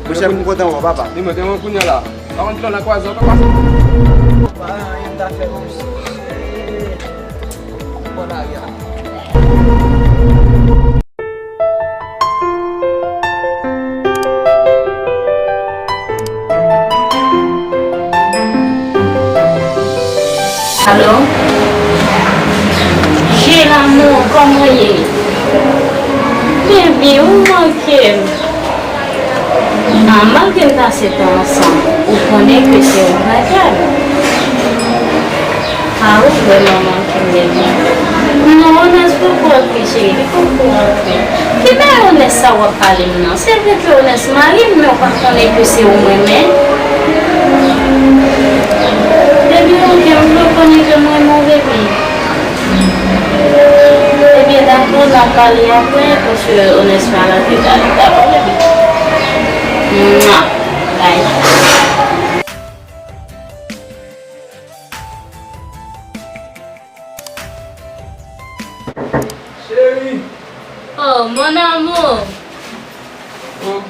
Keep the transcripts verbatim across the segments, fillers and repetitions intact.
Monchè, m kontan wè w, papa. Li mwen te wè kounye a la. Pa konn kilè w nan kwaze, w pa pase. Pa anyen m ta fè, monchè. Bò lari a. Alo? Jè lanmou, kòman ye? Byen, byen, ou manke m. Ah, malgre n pase tan ansanm, ou konnen ke se ou m pral. Ah, ou vrèman manke m, bebe. Non, Onès poko antre, cheri, li poko antre. Ki bagay Onès sa w ap pale m nan? Se vre ke Onès mari m, men ou pa konnen ke se ou m renmen? Bebe, ok, m vle w konnen ke m renmen w, bebe. Ebyen, dakò, n a pale apre, paske Onès pa la, te dakò, bebe. Mwa. Bye. Cheri! Oh, mon amour! Oh,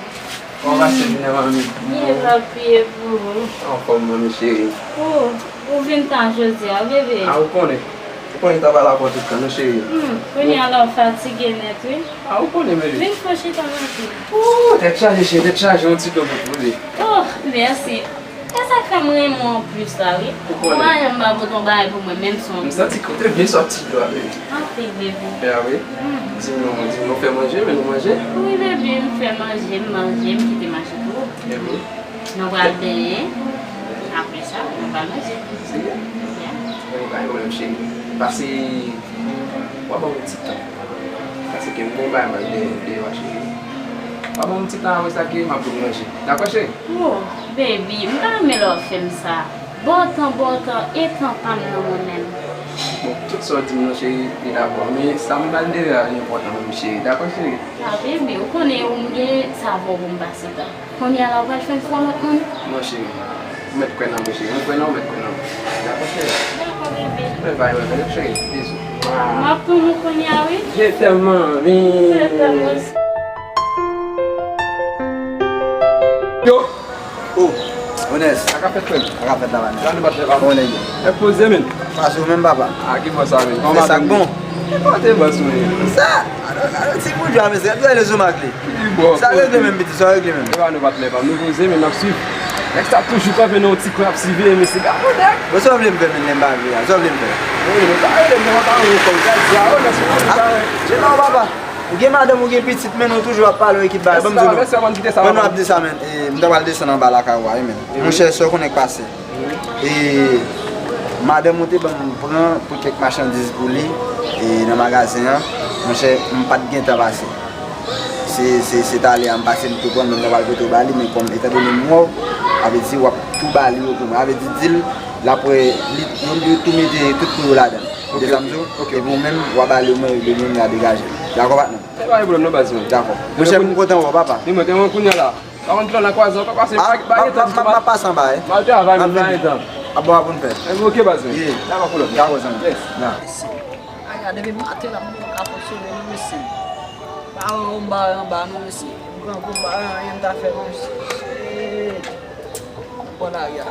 kòman w pase jounen, manmi? Byen, papi, e pou ou? Anfòm, manmi cheri. Oh, ou vin ta jodi a, bebe? Ah, ou konnen. Ou konnen ta pa la pou tout tan, non, cheri. Hmm, kounye a la w fatige nèt, wi. Ah, ou konnen, bebe. Vin fò chita, papi. Oh, tèt chaje, cheri, tèt chaje, yon ti dlo pou ou, bebe. Oh, mèsi. E sa k fè m renmen w anplis la, wi. Ou konnen. Ou pa janm pa pote yon bagay pou mwen, menm si w... M santi ke w te byen sòti dlo a, bebe. Anpil, bebe. Ya, wi. Mm. Di m non, di m non, fè manje, men nou manje. Wi, bebe, m fè manje, m manje, m kite mache tou. Ebyen. Nou pral benyen. Apre sa, nou pral manje. Serye? Ya. Ebyen, pa gen pwoblèm, cheri. Pase, w a ban m yon ti tan. Paske m gon bagay m al dèyè, dèyè a, cheri. W a ban m yon ti tan, apre sa ke m ap vin manje. Dakò, cheri? Oh, baby, m pa renmen lè w ap fè m sa. Bon tan, bon tan, e tan pa m nan mwen menm. Bon, tout sa w di m nan, cheri, li dakò. Men sa m pral dèyè a, li enpòtan pou m, cheri. Dakò, cheri? Ah, baby, ou konnen ou m gen, sa bon pou m pase tan. Kounye a la, ou pral fè m fè yon lòt moun? Non, cheri. Ou mèt kwè nan mwen, cheri. Mwen kwè nan ou, ou mèt kwè nan mwen. Dakò, cheri? Dakò, bebe. Mwen va yo, cheri. Bizou. M ap tann ou kounye a, wi. Je t'aime, manmi. Je t'aime aussi. Yo! Oh, Onès. Sa k ap fèt, frè m? Sa k ap fèt la, manmi? Sa nou bat lè, papa? Kòman nèg yo? Nèg poze, men. Pase ou menm, papa? Ah, ki bò sa, men? Kòman sa k bon? Ki kote bòs mwen ye? Sa, gade, gade ti boujwa, mesye, gade lezoumak li. Ki bò? Sa regle menm, piti, sa regle menm. E pa nou bat lè, pa nou poze, men n ap swiv. Nèg sa toujou kanpe nan yon ti kwen ap siveye, mesye, gade yon nèg. Bon, sa w vle m fè, menm lè m pa vle a? Sa w vle m fè? Wi, nou pa rele m, men mwen pa renmen kòm gad sa, oh, nèg sa. Ah, se non, papa. Ou gen madanm, ou gen pitit, men nou toujou ap pale yon ekip bagay. Ban m di nou. Ban nou ap di sa, men. E, m ta pral desann anba lakay ou a, wi, men. Monchè, sa w konnen k pase. E madanm ou te ban m pran pou kèk machandiz pou li, e nan magazen an, monchè, m pa t gen tan pase. Se, se, se talè a m pase m tou pran l, men m ta pral pote yo ba li, men kòm etandone m wè w, sa vle di w ap tou ba li yo pou mwen. Sa vle di, di l, l ap wè, li, yo, yo tou mete tout pou yo ladan l. Ou tande sa m di w? Epi ou menm, w a ba li yo, men yo menm y a degaje l. Dakò, patnè m? E pa gen pwoblèm non, baz mwen. Dakò. Monchè, m kontan wè w, papa. Li mwen te wè kounye a la. Pa konn kilè w nan kwaze, w pa pase, pa gen tan ditou. M ap pase anba, wi. M al travay, mwen pa gen tan. A bon, a bon fè. Ebyen, ok, baz mwen. Ye. Dakò, pwoblèm. Dakò, zanmi. Yes. Ay, a, depi maten la, m poko ka fonksyone non, mesye. Baran anba, anba non, mesye. Grangou baran, anyen m ta fè non, mesye. Shit. Bò lari a.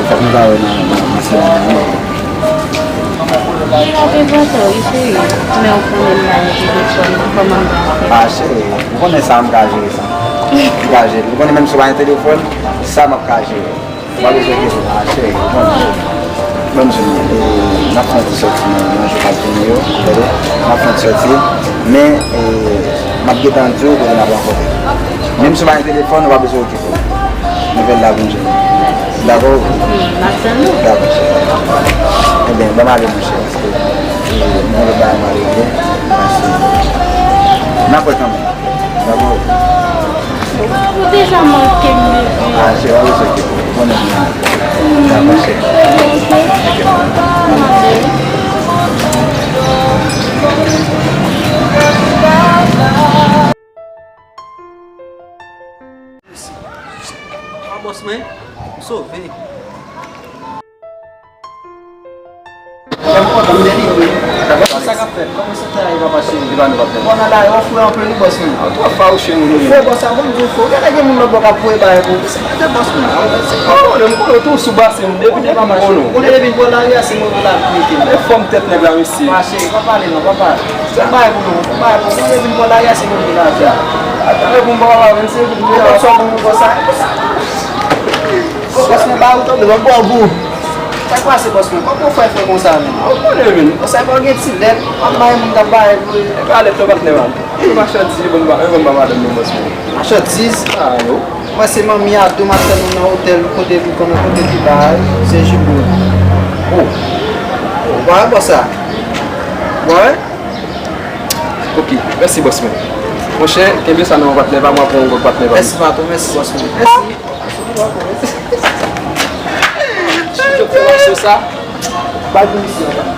Fòk nou ta wè nan, nan, nan semèn nan, non. Li ap enpòtan, wi, cheri. Men ou konnen m pa gen telefòn, kòman m pral fè? A, cheri, ou konnen sa, m ka jere sa. M ka jere. Ou konnen menm si w pa gen telefòn, sa m ap ka jere. W ap bezwen gen sa, cheri. Bon, bon, m di nou, e, m ap fè yon ti sòti nan, nan jou k ap vini yo, tande? M ap fè yon ti sòti, men, e, m ap gentan di w kote n ap rankontre. Menm si w pa gen telefòn, ou pa bezwen okipe w. Nouvèl la vin jwenn. Dakò? Hmm, m ap tann ou. Dakò, cheri. Ebyen, ban m ale, monchè, paske, e, m gen lòt bagay m al regle, paske n ap wè kanmenm. Dakò? Ou deja manke m, bebe. A, cheri, pa bezwen okipe w. Konnen m renmen w. Dakò, cheri. Ok. Sove. Mwen kontan, m delivre. Sa k ap fèt? Kòman sante a ye, papa cheri? Li pa nou, patnè. Bon, nan la, yo fre anpil, wi, bòs mwen. An, twò fawouche, moun ou ye. Fre, bòs, avan m di w fre, gade gen moun lòt bò k ap voye bagay pou ou. Se pa de bòs mwen. Oh, m konnen w tou sou base m. Depi, depi m konnen w. Ou konnen depi m pran lari a, se move la mete m. E fòm tèt nèg la, mesye. Papa cheri, pa pale non, papa. Fè bagay pou nou, fè bagay pou nou. Ou konnen depi m pran lari a, se move la fè. Atande pou m pa pale, se pou m. E bòs, sa bon, bòs, sa. Bòs mwen, ba ou tande, ban m pran gou. Sa k pase, bòs mwen? Kòman w fè fè konsa menm? Ou konnen, menm. Konsa, pa gen ti lèt, w ap bay moun k ap bay pou li. E pa lèt non, patnè, man. E machandiz, e bon ba, e bon ba madanm nan, bòs mwen. Machandiz? Ah, yo. Mwen, se manmi a tou, m ap tann ou nan otèl, kote li konnen kote ki bay, se jibou. Oh. Oh, w pa wè bòs sa? W pa wè? Ok, mèsi, bòs mwen. Monchè, kenbe sa nan men patnè pa m, w ap pran yon gòg patnè pa m. Mèsi, patwon, mèsi, bòs mwen. Mèsi. Yo fè mòso sa. Bay pou misye.